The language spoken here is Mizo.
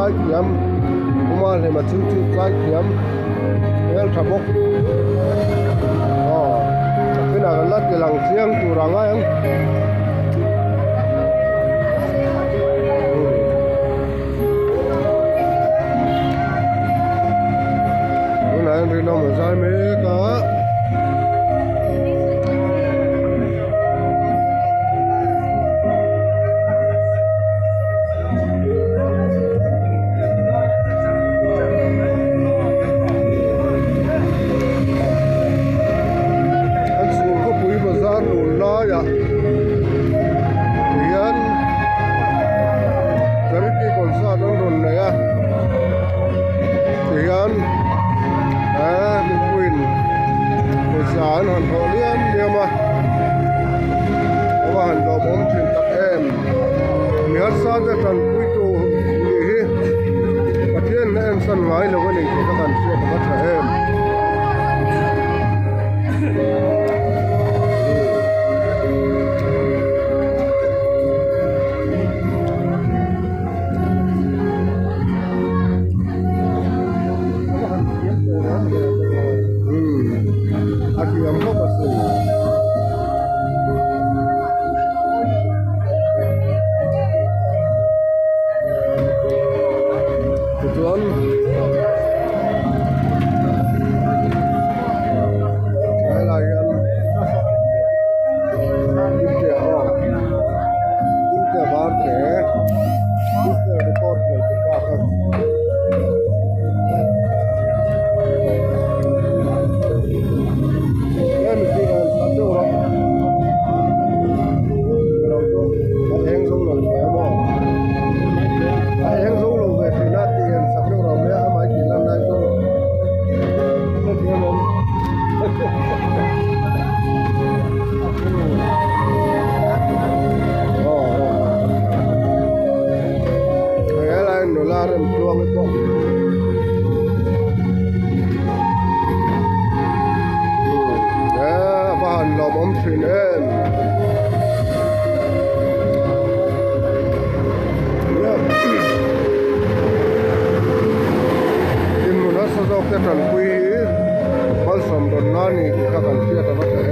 zaithiam Uma hlema chu chu zaithiam hmeltha bawk aw tunah kan la ti lang chiang tur a ngai ang. Tunah hian rinawm a zai mek a. An chhung khawpui bazar lun laiah hian charity concert an rawn nei a tihian eee mipuiin pawisa an han thawh liam liam a a va han lawmawm thin tak em mi harsa te tanpuitu nih hi Pathian a ensan ngai lo a ni tih kha kan hriat a va tha em. Umm a thiam khawp a sin. Tichuan helai hian Dimtea aw Dimtea Varte Dimtea record nei te pa kha. Hemi chu rawn thlah deuh rawh lo chu a eng zo lo ve maw a eng zo lo ve thin a tih en sak deuh rawh mai a amah tih lan lai chu hetiang awm aw helai nula remtluang te pawh. He a va han lawmawm thin em dinhmun nasa zawk te tanpui hi malsawm dawn na a ni tih kha kan hriat a va tha em.